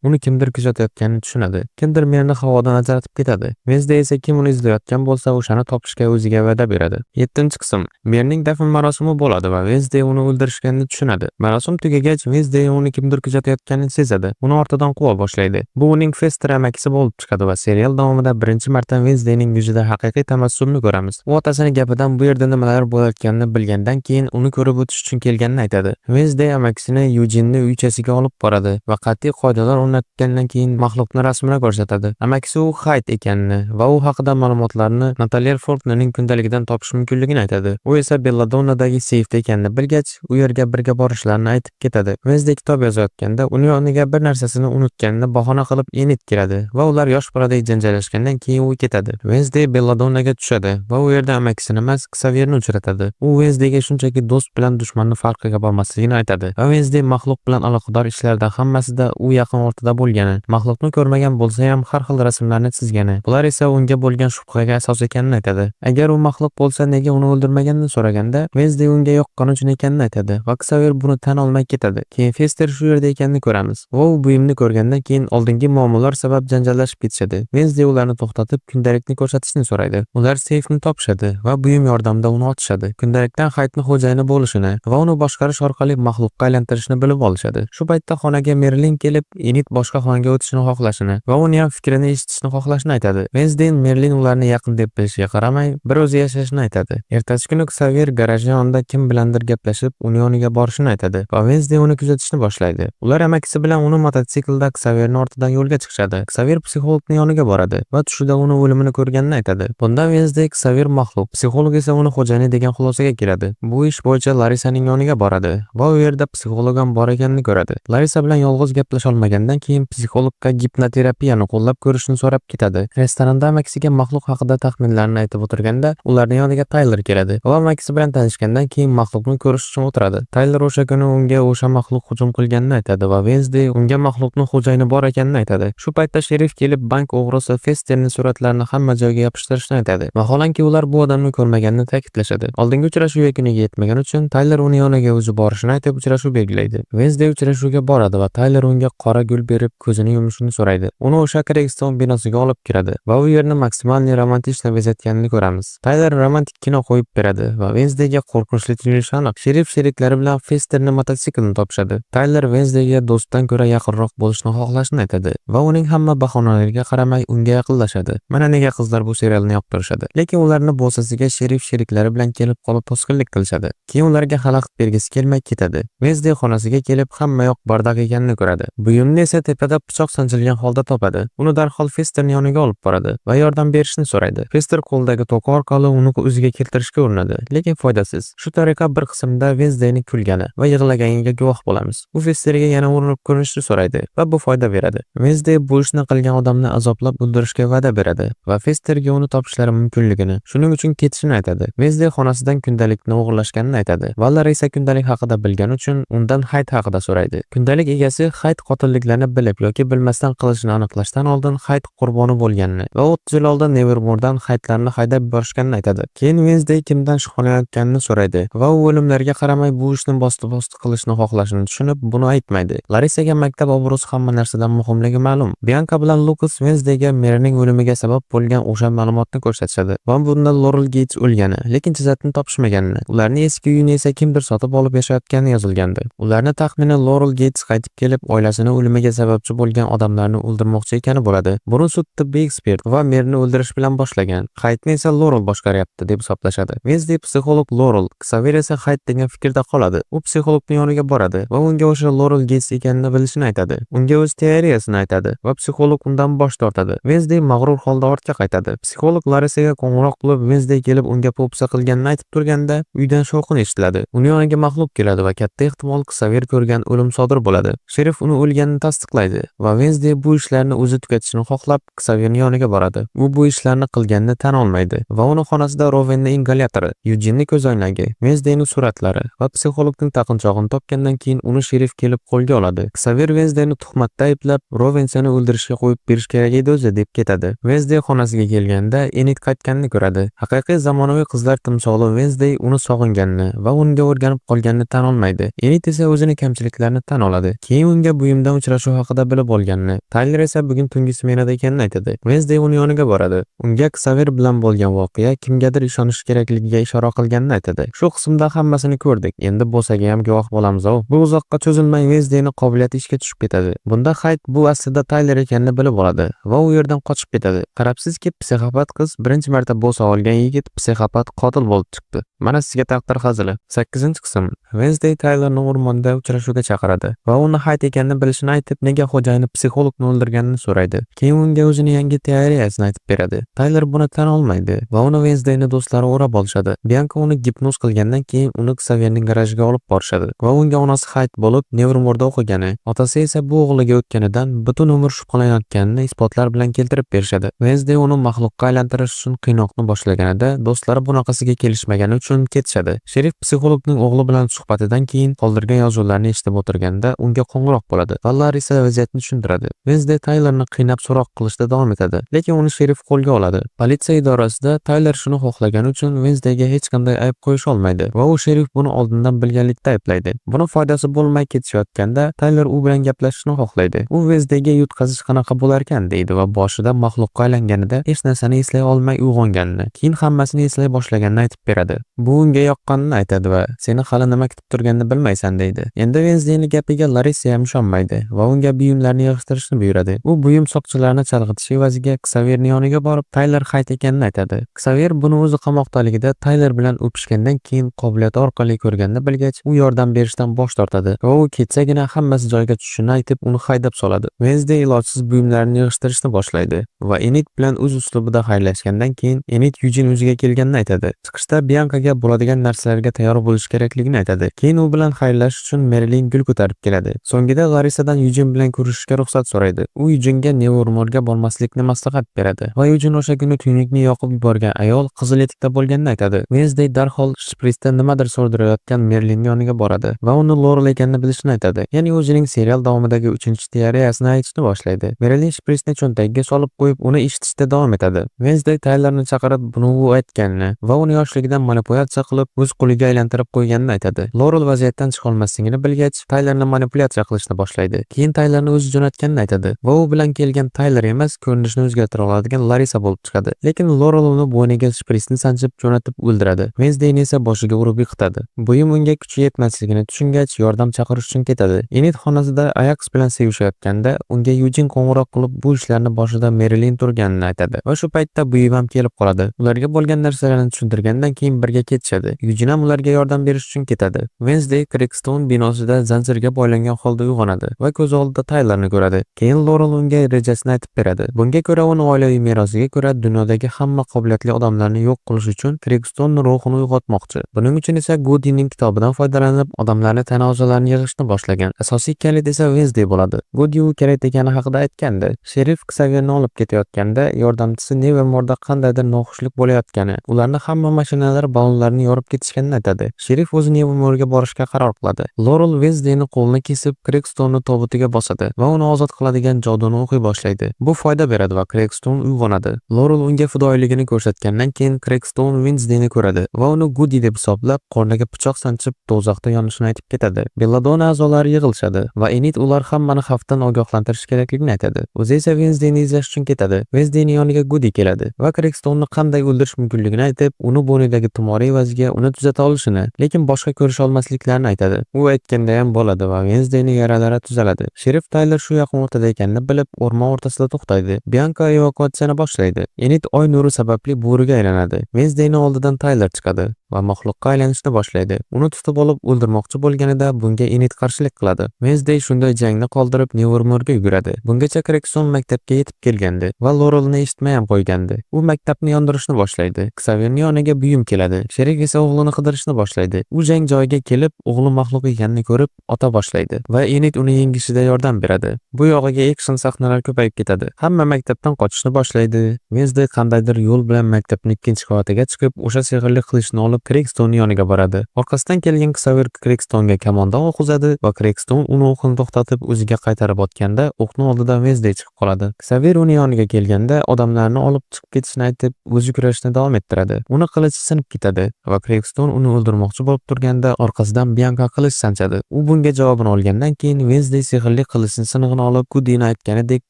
uni kimdir kuzatayotganini tushunadi. Kimdir merni havodan ajratib ketadi. Wednesday esa kim uni izlayotgan bo'lsa, o'shani topishga o'ziga va'da beradi. 7-qism. Merning dafn marosimi bo'ladi va Wednesday uni o'ldirishganini tushunadi. Marosim tugagach, Wednesday uni kimdir kuzatayotganini sezadi. Uni ortidan quva boshlaydi. Bu uning Fester amakisi bo'lib chiqadi va serial davomida birinchi marta Wednesdayning yuzida haqiqiy tabassumni ko'ramiz. U otasini gapidan bu yerda nimalar bo'layotganini bilgandan keyin uni ko'rib o'tish uchun kelganini aytadi. Wednesday amakisini Yujinni uychasiga olib boradi va qat'iy qoidalar o'rnatgandan keyin maxluqni rasmini ko'rsatadi. Amakisi u Hayt ekanini va u haqida ma'lumotlarni Nataliya Fortnerning kundaligidan topish mumkinligini aytadi. U esa Belladonnadagi seyfda ekanini bilgach, u yerga birga borishlarini aytib ketadi. Wednesday kitob yozayotganda uni yoniga bir narsasini unutganini bahona qilib Enid keladi va ular yosh boladek janjallashgandan keyin u ketadi. Wednesday Belladonnaga tushadi va u yerda amakisini emas, Xavierni uchratadi. U Wednesdayga shunchaki do'st bilan dushmanni farqiga bormasligini aytadi va Wednesday maxluq bilan aloqador ishlarda hammasida u yaqin o'rtada bo'lgani, maxluqni ko'rmagan bo'lsa ham har xil rasmlarni chizgani, bular esa unga bo'lgan shubhaga asos ekanini aytadi. Agar u maxluq bo'lsa, nega uni o'ldirmaganini so'raganda, Wednesday unga yoqqani uchun ekanini aytadi va Xavier buni tan olmay ketadi. Keyin Fester shu yerda ekanini ko'ramiz va u buyumni ko'rgandan keyin oldingi muammolar sabab janjallashib ketishadi. Wednesday ularni to'xtatib, kundalikni ko'rsatishni so'raydi. Ular seyfni topishadi va buyum yordamida uni ochishadi. Kundalikdan Haytni xo'jayini bo'lishini va uni boshqarish orqali maxluqqa aylantirishni bilib olishadi. Shu paytda xonaga Merlin kelib, Enid boshqa xonaga o'tishni xohlashini va uni ham fikrini eshitishni xohlashini aytadi. Wednesday Merlin ularni yaqin deb bilishiga qaramay, bir o'zi yashashini aytadi. Ertasi kuni Xavier garaj yonida kim bilandir gaplashib, uni yoniga borishini aytadi va Wednesday uni kuzatishni boshlaydi. Ular amakisi bilan uni mototsiklda Xavierni ortidan yo'lga chiqishadi. Xavier psixologning yoniga boradi va tushida uni o'limini ko'rganini aytadi. Bunda Wednesday Xavier maxluq, psixolog esa uni xo'jayini degan xulosaga keladi. Bu ish bo'yicha Larisaning yoniga boradi va u yerda psixolog ham bor ekanini ko'radi. Larisa bilan yolg'iz gaplasha olmagandan keyin psixologga gipnoterapiyani qo'llab ko'rishni so'rab ketadi. Restoranda amakisiga maxluq haqida taxminlarini aytib o'tirganda, ularning yoniga Tayler keladi va amakisi bilan tanishgandan keyin maxluqni ko'rish uchun o'tiradi. Tayler o'sha kuni unga o'sha maxluq hujum qilganini aytadi va Wednesday unga maxluqni xo'jayini bor ekanini aytadi. Shu paytda sherif kelib bank o'g'risi Festerning suratlarini hamma joyga yopishtirishni aytadi. Vaholanki ular bu odamni ko'rmaganini ta'kidlashadi. Oldingi uchrashuv yakuniga yetmagani uchun Tayler uni yoniga o'zi borishini aytib, uchrashuv belgilaydi. Wednesday uchrashuvga boradi va Tayler unga qora gul berib, ko'zini yumishini so'raydi. Uni o'sha Craigstone binosiga olib kiradi va u yerni максимальный романтично bezatganini ko'ramiz. Tayler romantik kino qo'yib beradi va Wednesdayga qo'rqinchli tuyulishi aniq. Sherif sheriklari bilan Festerni mototsiklini topishadi. Tayler Wednesdayga do'stdan ko'ra yaqinroq bo'lishni xohlashini aytadi va uning hamma bahonalariga qaramay unga yaqinlashadi. Mana nega qizlar bu serialni yoqtirishadi. Lekin ularni bosasiga sherif sheriklari bilan kelib qolib to'sqinlik qilishadi. Keyin ularga xalaqit bergisi kelmay ketadi. Wednesday xonasiga kelib hamma yoq бардак ekanini ko'radi. Buyumni esa tepada pichoq sanchilgan holda topadi. Uni darhol Festerning yoniga olib boradi va yordam berishni so'raydi. Fester qo'lidagi to'qi orqali uni o'ziga keltirishga urinadi, lekin foydasiz. Shu tariqa bir qismda Wednesdayni kulgani va yig'laganiga guvoh bo'lamiz. U Festerga yana urinib ko'rishni so'raydi va bu foyda beradi. Wednesday bu ishni qilgan odamni azoblab o'ldirishga va'da beradi va Festerga uni topishlari mumkinligini, shuning uchun ketishini aytadi. Wednesday xonasidan kundalikni o'g'irlashganini aytadi. Va Larisa kundalik haqida bilgani uchun undan Hayt haqida so'raydi. Kundalik egasi Hayt qotilliklarni bilib yoki bilmasdan qilishini aniqlashdan oldin Hayt qurboni bo'lganini va 30 yil oldin Nevermoredan Haytlarni haydab yuborishganini aytadi. Keyin Wednesday kimdan shubhalanayotganini so'raydi va u o'limlarga qaramay bu ishni bosti-bosti qilishni xohlashini tushunib, buni aytmaydi. Larisaga maktab obro'si hamma narsadan muhimligi ma'lum. Bianka bilan Lukas Wednesdayga Merining o'limiga sabab bo'lgan o'sha ma'lumotni ko'rsatishadi va bunda Laurel Gates o'lgani, lekin jasadni topishmaganini, ularning eski uyini esa kimdir sotib olib yashayotgani yozilgandi. Ularni taxmini Laurel Gates qaytib kelib, oilasini o'limiga sababchi bo'lgan odamlarni o'ldirmoqchi ekani bo'ladi. Buni sud tibbiy ekspert va Merini o'ldirish bilan boshlagan. Haytni esa Laurel boshqaryapti deb hisoblashadi. Wednesday psixolog Laurel, Xavier esa Hayt degan fikrda qoladi. U psixologning yoniga boradi va unga o'sha Laurel Gates ekanini bilishini aytadi. Unga o'z teoriyasini aytadi va psixolog undan bosh tortadi. Wednesday mag'rur holda ortga qaytadi. Psixolog Larisaga qo'ng'iroq qilib, Wednesday kelib unga po'pisa qilganini aytib turganda, uydan shovqin eshitiladi. Uni yoniga maxluq keladi va katta ehtimol Xavier ko'rgan o'lim sodir bo'ladi. Sherif uni o'lganini tasdiqlaydi va Wednesday bu ishlarni o'zi tugatishni xohlab, Xavierning yoniga boradi. U bu ishlarni qilganini tan olmaydi va uni xonasida Rovenning ingalyatori, Yujinning ko'zoynagi, Wednesdayning suratlari va psixologning taqinchog'ini topgandan keyin uni sherif kelib qo'lga oladi. Xavier Wednesdayni tuhmatda ayblab, Roven seni o'ldirishga qo'yib berish kerak edi o'zi, deb ketadi. Wednesday xonasiga kelganda Enid qaytganini ko'radi. Haqiqiy zamonaviy qizlar timsoli Wednesday uni sog'inganini va unga o'rganib qolganini tan olmaydi. Enid esa o'zini kamchiliklarini tan oladi. Keyin unga buyumdan uchrashuv haqida bilib olganini, Tyler esa bugun tungi smenada ekanini aytadi. Wednesday uni yoniga boradi. Unga Xavier bilan bo'lgan voqea kimgadir ishonish kerakligiga ishora qilganini aytadi. Shu qismda hammasini ko'rdik. Endi Bosaga ham guvoh bo'lamiz-ov. Bu uzoqqa cho'zilmay Wednesdayni qobiliyati ishga tushib ketadi. Bunda Hayt bu aslida Tyler ekanini bilib oladi va u yerdan qochib ketadi. Qarabsizki, psixopat qiz birinchi marta bo'sa olgan yigit psixopat qotil bo'lib chiqdi. Mana sizga taqdir hazili. 8-qism. Wednesday Tylerni o'rmonda uchrashuvga chaqiradi va uni Hayt ekanini bilishini aytib, nega xo'jayini psixologni o'ldirganini so'raydi. Keyin unga o'zini yangi teoriyasini aytib beradi. Tyler buni tan olmaydi va uni Wednesdayni do'stlari o'rab olishadi. Bianka uni gipnoz qilgandan keyin uni Xavierning garajiga olib borishadi va unga onasi Hayt bo'lib, Nevermorda o'qigani, otasi esa bu o'g'liga o'tganidan butun umr shubhalanayotganini isbotlar bilan keltirib berishadi. Wednesday uni maxluqqa aylantirish uchun qiynoqni boshlaganida, do'stlari bunaqasiga kelishmagani uchun ketishadi. Sherif psixologning o'g'li bilan suhbatidan keyin qoldirgan yozuvlarni eshitib o'tirganda unga qo'ng'iroq bo'ladi va Larisa vaziyatni tushuntiradi. Wednesday Tylerni qiynab so'roq qilishda davom etadi, lekin uni sherif qo'lga oladi. Politsiya idorasida Tyler shuni xohlagani uchun Wednesdayga hech qanday ayb qo'yisha olmaydi va u sherif buni oldindan bilganlikda ayblaydi. Buni foydasi bo'lmay ketishayotganda Tyler u bilan gaplashishni xohlaydi. U Wednesdayga yutqazish qanaqa bo'larkan, deydi va boshida maxluqqa aylanganida hech narsani eslay olmay uyg'onganini, keyin hammasini eslay boshlaganini aytib beradi. Bu unga yoqqanini aytadi va seni hali nima kutib turganini bilmaysan, deydi. Endi Wednesdayning gapiga Larisa ham ishonmaydi va unga buyumlarni buyumlarni yig'ishtirishni buyuradi. U buyum soqchilarini chalg'itish evaziga Ksavierni yoniga borib, Tayler Hayt ekanini aytadi. Ksavier buni o'zi qamoqdaligida Tayler bilan o'pishgandan keyin qobiliyati orqali ko'rganini bilgach, u yordam berishdan bosh tortadi va u ketsagina hammasi joyiga tushishini aytib, uni haydab soladi. Wednesday ilojsiz buyumlarni yig'ishtirishni boshlaydi va Enid bilan o'z uslubida xayrlashgandan keyin Enid Yujin o'ziga kelganini aytadi. Chiqishda Biankaga bo'ladigan narsalarga tayyor bo'lish kerakligini aytadi. Keyin u bilan xayrlashish uchun Merilin gul ko'tarib keladi. So'ngida Larisadan Yujin bilan ko'rishishga ruxsat so'raydi. U Yujinga Nevermorga bormaslikni maslahat beradi va Yujin o'sha kuni tuynukni yoqib yuborgan ayol qizil etikda bo'lganini aytadi. Wednesday darhol shpritsda nimadir so'rdirayotgan Merlinning yoniga boradi va uni Laurel ekanini bilishini aytadi. Ya'ni o'zining serial davomidagi uchinchi teoriyasini aytishni boshlaydi. Merlin shpritsni cho'ntagiga solib qo'yib, uni eshitishda davom etadi. Wednesday Tylerni chaqirib, buni u aytganini va uni yoshligidan manipulyatsiya qilib, o'z quliga aylantirib qo'yganini aytadi. Laurel vaziyatdan chiqa olmasligini bilgach, Tylerni manipulyatsiya qilishni boshlaydi. Keyin Tylerni o'zi jo'natganini aytadi va u bilan kelgan Tyler emas, ko'rinishini o'zgartira oladigan Larisa bo'lib chiqadi. Lekin Laurel uni bo'yniga shpritsni sanchib jo'natib o'ldiradi. Wednesdayni esa boshiga urib yiqitadi. Buyum unga kuchi yetmasligini tushungach, yordam chaqirish uchun ketadi. Enid xonasida Ajax bilan sevishayotganda unga Yujin qo'ng'iroq qilib, bu ishlarni boshida Merilin turganini aytadi va shu paytda buyum ham kelib qoladi. Ularga bo'lgan narsalarni tushuntirgandan keyin birga ketishadi. Yujin ham ularga yordam berish uchun ketadi. Wednesday Craigstone binosida zanjirga boylangan holda uyg'onadi va ko'z oldida Tylerni ko'radi. Keyin Laurel unga rejasini aytib beradi. Bunga ko'ra, uni oilaviy merosiga ko'ra dunyodagi hamma qobiliyatli odamlarni yo'q qilish uchun Craigstone ruhini uyg'otmoqchi. Buning uchun esa Goodyning kitobidan foydalanib, odamlarni tana a'zolarini yig'ishni boshlagan. Asosiy kalit esa Wednesday bo'ladi. Goody u kerak ekani haqida aytgandi. Sherif Ksavierni olib ketayotganda yordamchisi Nevermorda qandaydir noxushlik bo'layotgani, ularni hamma mashinalar ballonlarni yorib ketishganini aytadi. Sherif o'zi Nevermorga borishga qaror qiladi. Laurel Wednesdayni qo'lini kesib, Craigstone tobutiga bosadi va uni ozod qiladigan joduni o'qiy boshlaydi. Bu foyda beradi va Craigstone uyg'onadi. Laurel unga fidoyiligini ko'rsatgandan keyin Craigstone Wednesdayni ko'radi va uni Goody deb hisoblab, qorniga pichoq sanchib, do'zaxda yonishini aytib ketadi. Belladonna a'zolari yig'ilishadi va Enid ular hammani xavfdan ogohlantirish kerakligini aytadi. O'zi esa Wednesdayni izlash uchun ketadi. Wednesdayning yoniga Goody keladi va Craigstone qanday o'ldirish mumkinligini aytib, uni bo'ynidagi tumori evaziga uni tuzata olishini, lekin boshqa ko'risha olmasliklarini aytadi. U aytganda ham bo'ladi va Wednesdayning yaralari tuzaladi. Sherif Tyler shu yaqin o'rtada ekanini bilib, o'rmon o'rtasida to'xtaydi. Bianka evakuatsiyani boshlaydi. Enid oy nuri sababli bo'riga aylanadi. Wednesdayning oldidan Tyler chiqadi va maxluqqa aylanishni boshlaydi. Uni tutib olib o'ldirmoqchi bo'lganida bunga Enid qarshilik qiladi. Wednesday shunday jangni qoldirib Nevermorga yuguradi. Bungacha Craigstone maktabga yetib kelgandi va Laurelni eshitmay ham qo'ygandi. U maktabni yondirishni boshlaydi. Xavierning yoniga buyum keladi. Sherif esa o'g'lini qidirishni boshlaydi. U jang joyiga kelib, o'g'li maxluq ekanini ko'rib, ota boshlaydi va Enid uni yengishida yordam beradi. Bu yog'iga action sahnalar ko'payib ketadi. Hamma maktabdan qochishni boshlaydi. Wednesday qandaydir yo'l bilan maktabning ikkinchi qavatiga chiqib, o'sha sehrli qilichni olib Craigstone yoniga boradi. Orqasidan kelgan Xavier Craigstone'ga kamondan o'q uzadi va Craigstone uni o'qini to'xtatib o'ziga qaytarib otganda o'qni oldidan Wednesday chiqib qoladi. Xavier uni yoniga kelganda odamlarni olib chiqib ketishini aytib, o'zi kurashni davom ettiradi. Uni qilichi sinib ketadi va Craigstone uni o'ldirmoqchi bo'lib turganda orqasidan Bianka qilich sanchadi. U bunga javobini olgandan keyin Wednesday sehrli qilichni sinig'ini olib, Goodyni aytganidek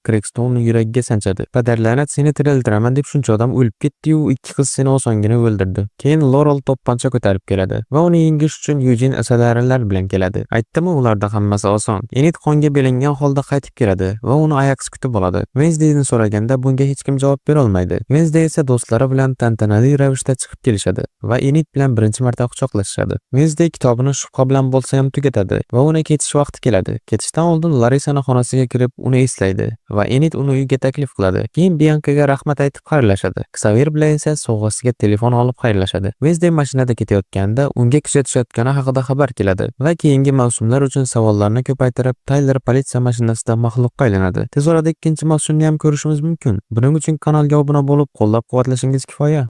Craigstonening yuragiga sanchadi. Padarlanat, seni tiriltiraman deb shuncha odam o'lib ketdi-yu, ikki qiz seni osongina o'ldirdi. Keyin Laurel to'pponcha ko'tarib keladi va uni yengish uchun Yujin asalarilar bilan keladi. Aytdimi, ularda hammasi oson. Enid qonga belangan holda qaytib keladi va uni Ajax kutib oladi. Wednesdayni so'raganda bunga hech kim javob bera olmaydi. Wednesday esa do'stlari bilan tantanali ravishda chiqib kelishadi va Enid bilan birinchi marta quchoqlashishadi. Wednesday kitobini shubha bilan bo'lsa ham tugatadi va uni ketish vaqti keladi. Ketishdan oldin Larisani xonasiga kirib uni eslaydi va Enid uni uyga taklif qiladi. Keyin Biankaga rahmat aytib xayrlashadi. Xavier bilan esa sovg'asiga telefon olib xayrlashadi. Wednesday mashinada ketayotganda unga kuzatishayotgani haqida xabar keladi va keyingi mavsumlar uchun savollarni ko'paytirib, Tyler politsiya mashinasida maxluqqa aylanadi. Tez orada ikkinchi mavsumni ham ko'rishimiz mumkin. Buning uchun kanalga obuna bo'lib, qo'llab-quvvatlashingiz kifoya.